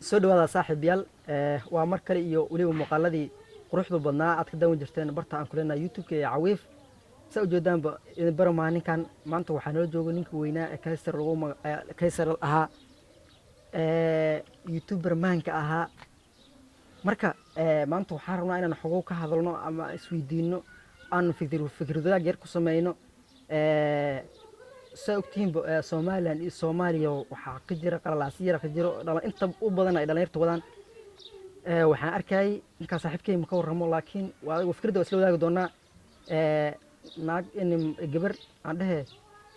Soo dhawaada, saaxiibayaal. Waa mar kale iyo weliba muuqaaladii quruxda badnaa aad ka daawan jirteen barta aan kuleenahay YouTube-ka ee Cawiif. Saa ujeedaanba, idin bara maa ninkan. Maanta waxaa nala jooga ninka weynaa ee Kaysar lagu Kaysar ahaa, YouTuber maanka ahaa. Marka maanta waxaan rabnaa inaan xogo ka hadalno ama isweydiino, aan fikir fikradaag yar ku sameyno. Saa ogtihiinba, Somaliland iyo Soomaaliya waxaa ka jira qalalaasyo yara ka jiro, inta u badan ay dhalinyarta wadaan. Waxaan arkayay ninkaa saaxiibkey ma ka warramo, laakiin waa adigu fikradda waa isla wadaagi doonaa. Naag in gabar aan dhehe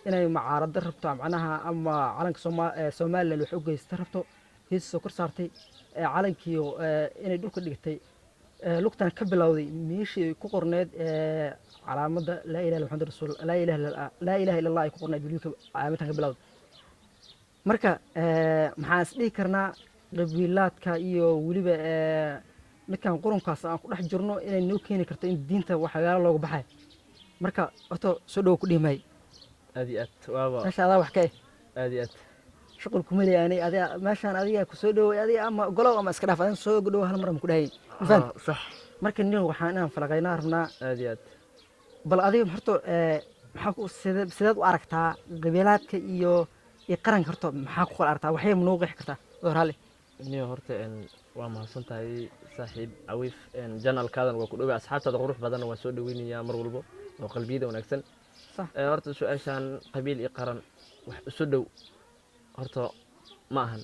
inay mucaarado rabto, macnaha ama calanka Somaliland wax u geysta rabto, hees soo kor saartay, calankiiyo inay dhulka dhigtay, lugtan ka bilowday meeshii ay ku qorneed calaamadda laa ilaha illa Muhammad rasuul, laa ilaha illa, laa ilaha illa Allah ay ku qorneed, weliba calaamadan ka bilowday. Marka maxaan is dhihi karnaa qabiilaadka iyo weliba midkan qurunkaas aan ku dhex jirno inay noo keeni karto in diinta waxyaalo looga baxay? Marka horta soo dhowo ku dhihi maayo. Aad iyo aad waaba. Meesha adaa wax ka eh. Aad iyo aad. Shuqul kuma leeyahay adiga meeshaan, adiga ku soo dhoway adiga, ama golow ama iska dhaaf, adiga soo dhowo hal mar ma ku dhahay, ma fahamtid? Sax. Marka nin waxaan inaan falaqaynaa rabnaa. Aad iyo aad. Bal adiga horta maxaa ku sideed u aragtaa qabiilaadka iyo qaranka? Horta maxaa ku kala aragtaa? Waxay ma noo qeexi kartaa adoo raalli? Niyo horta waa mahadsan tahay, saaxiib Cawiif. Channel-kaadan waa ku dhoway, asxaabtaada qurux badanna waa soo dhoweynayaa mar walbo oo qalbiyada wanaagsan. Horta su-aashan qabiil iyo qaran wax isu dhow horta ma ahan.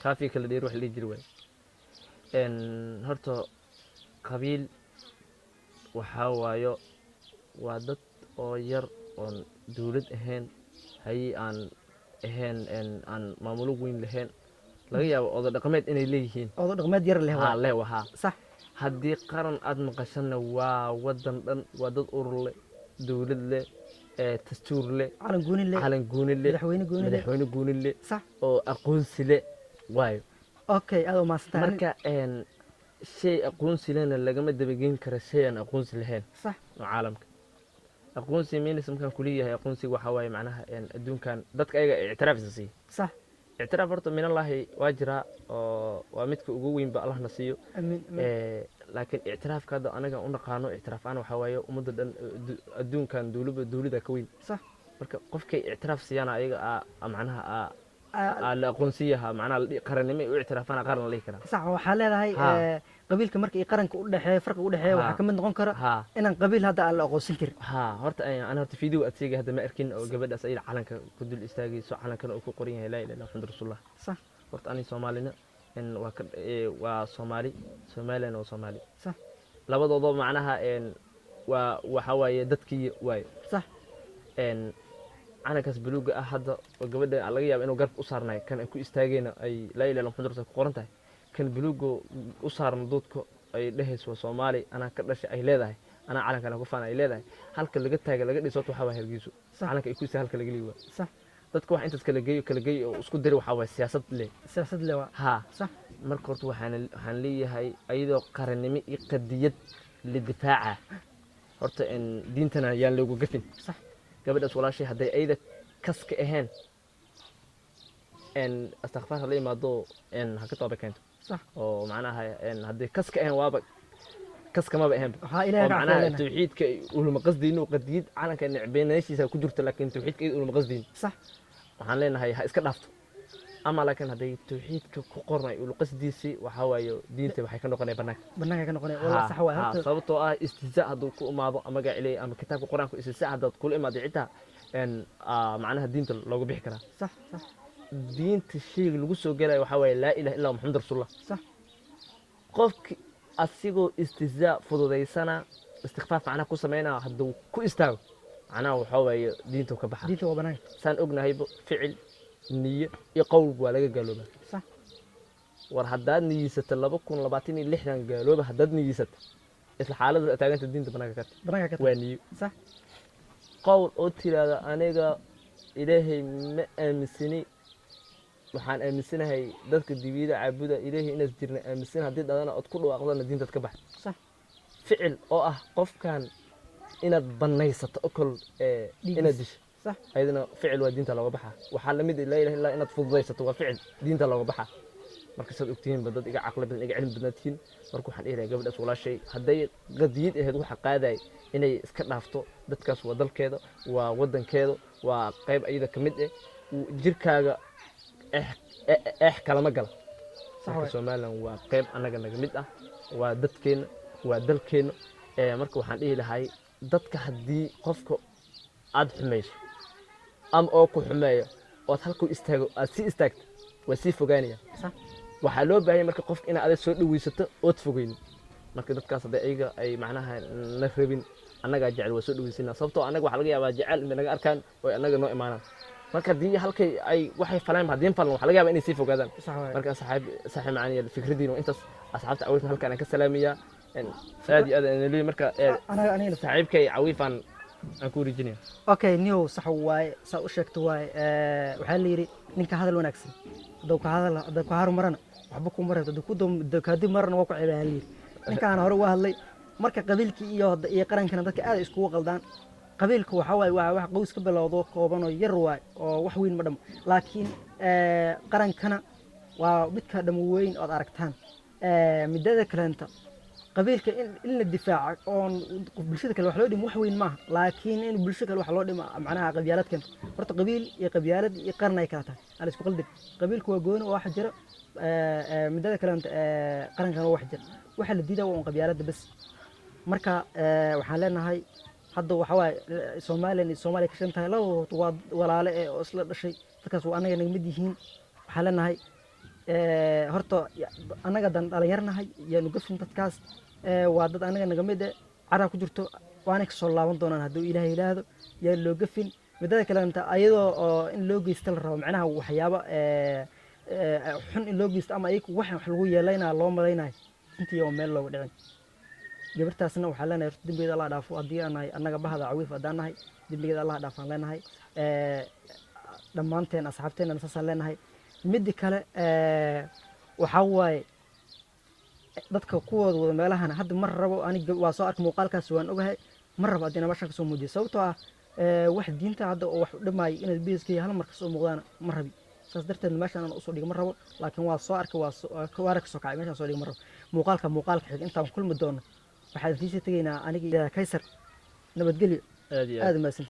Kaafi kala dheer wax la dhihi jiri waay. Horta qabiil waxaa waayo waa dad oo yar oon dowlad ahayn, haye aan ahayn, aan maamulo weyn lahayn, laga yaabo oda dhaqameed inay leeyihiin. Odo dhaqameed yar leh. Haa, leh wahaa. Haddii qaran aad maqashana, waa wadan dhan, waa dad urur leh, dowlad leh, dastuur leh, calan gooni leh, calan gooni leh, madaxweyne gooni leh, madaxweyne gooni leh, oo aqoonsi leh waayo. Okay, aad u mahadsantahay. Marka shay aqoonsi lehna lagama dabageyn karo shay aan aqoonsi lahayn oo caalamka aqoonsi means. Markaan kuleeyahay aqoonsiga, waxaa waaye macnaha adduunkan dadka ayaga ictiraaf isa siiya. Ictiraaf horta minallaahi waa jiraa oo waa midka ugu weynba, Allahna siiyo. Amiin, amiin. Laakiin ictiraafka hadda anaga u naqaano ictiraaf aan waxaa waaye ummadda dhan adduunkan dowladba dowladda ka weyn. Marka qofkay ictiraaf siiyana ayaga macnaha la aqoonsiyaha, macnaha la qarannimo ay u ictiraafana qaran la dhihi karaa. Sax, waxaa leedahay qabiilka marka iyo qaranka u dhexeeya, farqiga u dhexeeya waxaa ka mid noqon kara inaan qabiil hadda aan la aqoonsan karin. Ha, horta ana horta video aad sheegay hadda ma arkin oo gabadhaas ayada calanka ku dul istaagayso, calankana uu ku qoran yahay laa ilaha illa Muhammad rasuulullah. Horta ani Soomaalina waa ka waa Soomaali, Somaliland waa Soomaali. Labadooda macnaha waa waxa waaye dadkii waaye. Calankaas buluuga ah hadda oo gabadha laga yaabo inuu garabka u saarnaay, kan ay ku istaagayna ay laa ilaha illa Muhammad rasuul ku qoran tahay, kan buluuga u saaran duudka ay dhehayso waa Soomaali, anaa ka dhashay ay leedahay, anaa calankana ku faana ay leedahay, halka laga taaga laga dhiso horta waxaa waa Hargeyso. Calanka ay ku istaag halka laga liiwa. Dadka wax intaas kala geeyo kala geeyo oo isku diri waxaa waaye siyaasad leh. Siyaasad leh waa. Marka horta waxaan leeyahay ayadoo qarannimo iyo qadiyad la difaaca, horta in diintana yaan loogu gafin. Gabadhaas walaashay hadday ayada kaska ahayn, istikfaar hala imaado, ha ka tooba keento. Oo macnaha hadday kaska ahayn, waaba kaskamaba ahaynba. Waxaa Ilaahay oo ka macnaha cafeelena. Tawxiidka ulama qasdayno, qadiyad calanka necbeenaashiisa ku jirto, laakiin tawxiidka iyada ulama qasdayn. Waxaan leenahay ha iska dhaafto ama, laakiin hadday tawxiidka ku qornay ulu qasdiisi, waxaa waaye diinta waxay ka noqonaya banaanka. Banaanka ka noqonaya, wallah, sax waay horta. Sababtoo ah istihzaa hadduu ku imaado ama gaciley ama kitaabka Qur-aanka istihzaa haddaad kula imaado xitaa macnaha diinta looga bixi karaa. sax sax Diinta shayga lagu soo gelayo waxaa waaye laa ilaha illa Muxammad rasuulullah. Qofki asigoo istihzaa fududaysana, istikfaaf macnaha ku sameynaa, hadduu ku istaago, macnaha waxaa waaye diinta ka baxa. Diinta waa banaanka. Saan ognahayba, ficil, niyo iyo qowlku waa laga gaaloobaa. War haddaad niyisato 2026-dan gaalooba, haddaad niyisato isla xaaladda taaganta, diinta banaanka ka Banaanka ka. Waa niyo. Qowl oo tiraahda aniga Ilaahay ma aaminsani, waxaan aaminsanahay dadka dibiyada caabuda, Ilaahay inaas jirna aaminsan, haddii dhadana ood ku dhawaaqdana diintaad ka bax. Ficil oo ah qofkan inaad banaysato okol Dhiiggiisa. Inaad disho, ayadana ficil waa, diinta looga baxa. Waxaa lamid ah laa ilaha illa inaad fududaysato, waa ficil, diinta looga baxa. Marka saad ogtihiinba, dad iga caqli badan, iga cilmi badnaa tihiin. Marka waxaan dhihi lahaa gabadhaas walaashay, hadday qadiyad ahayd waxa qaaday, inay iska dhaafto dadkaas. Waa dalkeeda, waa wadankeeda, waa qayb ayada ka mid eh. Jirkaaga eex kalama gala. Sax Marka waay. Somaliland waa qayb annaga naga mid ah, waa dadkeenna, waa dalkeenna. Marka waxaan dhihi lahay dadka, haddii qofka aad xumayso ama oo ku xumeeyo, ood halkuu istaago aad sii istaagto, waa sii fogaanaya. Waxaa loo baahanya marka qofka inaad adag soo dhaweysato ood fogeynin. Marka dadkaas hadday ayaga ay macnaha na rabin, annagaa jecel, waa soo dhaweysanaa, sababtoo annaga waxaa laga yaabaa jecel inay naga arkaan oo annaga noo imaanaan. Marka haddii halkay ay waxay faleen haddii falan, waxaa laga yaabaa inay sii fogaadaan. Sax waay. Marka saaxiib macaan, fikradiin waa intaas. Asxaabta Cawiifna halkaan aan ka salaamayaa aad iyo aad aan leeyahay. Marka Aniga saaxiibkay Cawiifaan aan ku wareejinaya. Okay, niyow, sax waaye, saa u sheegto waaye. Waxaa la yidhi ninka hadal wanaagsan hadduu ka hadal, hadduu ka haru marana waxba kuma reebto, hadduu ku kadib marana waa ku ceebaa, la yidhi. Ninkaan hore uga hadlay. Marka qabiilkii iyo qarankana dadka aad ay iskugu qaldaan. Qabiilku waxaa waaye waa wax qoys ka bilowdo, kooban oo yar waaye, oo wax weyn ma dhamo, laakiin qarankana waa midka dhamo weyn ood aragtaan. Midada kaleenta, qabiilka in la difaaco oon bulshada kale wax loo dhimo wax weyn maaha, laakiin in bulshada kale wax loo dhimo macnaha qabyaalad keento. Horta qabiil iyo qabyaalad iyo qaran ay kala tahay, aan la isku qaldin. Qabiilku waa gooni oo wax jira. Midada kaleenta, qarankana waa wax jira. Waxa la diidaa waa un qabyaaladda bas. Marka waxaan leenahay hadda waxa waaye Somaliland iyo Soomaaliya ka shan tahay, labadooda waa walaale ee oo isla dhashay. Dadkaas waa annaga naga mid yihiin. Waxaan leenahay horta annaga dan dhalinyarnahay yaanu gafin dadkaas. Waa dad annaga naga mid eh, caraa ku jirto, waanay kasoo laaban doonaan hadduu Ilaahay yidhaahdo. Yaa loo gafin. Midada kaleenta, ayadoo oo in loo geysta la rabo, macnaha waxyaabo xun in loo geysto ama ayagu wax lagu yeelaynaya loo malaynayo, intii oo meel looga dhicin gabartaasna, waxaan leenahay horta dembigeeda Allah dhaafo. Haddii aan nahay annaga bahda Cawiif haddaan nahay, dembigeeda Allah dhaafaan leenahay. Dhammaanteen asxaabteennana saasaan leenahay. Midi kale, waxaa waaye dadka kuwooda wada meelahana hadda mar rabo aniga waa soo arkay muuqaalkaas, waan ogahay. Mar rabo haddii meeshan kasoo muujiyo, sababtoo ah wax diinta hadda oo wax u dhimaayo inaad biiskay hal mar kasoo muuqdaan ma rabi. Saas darteed meeshan aan usoo dhigo ma rabo, laakiin waa soo arkay, waana kasoo kacay. Meeshaan soo dhigo ma rabo. Muuqaalka xig intaan kulmi doono, waxaan idiin sii tegaynaa aniga Kaysar, nabadgelyo. Aad iyo aad. Aad mahadsantihiin.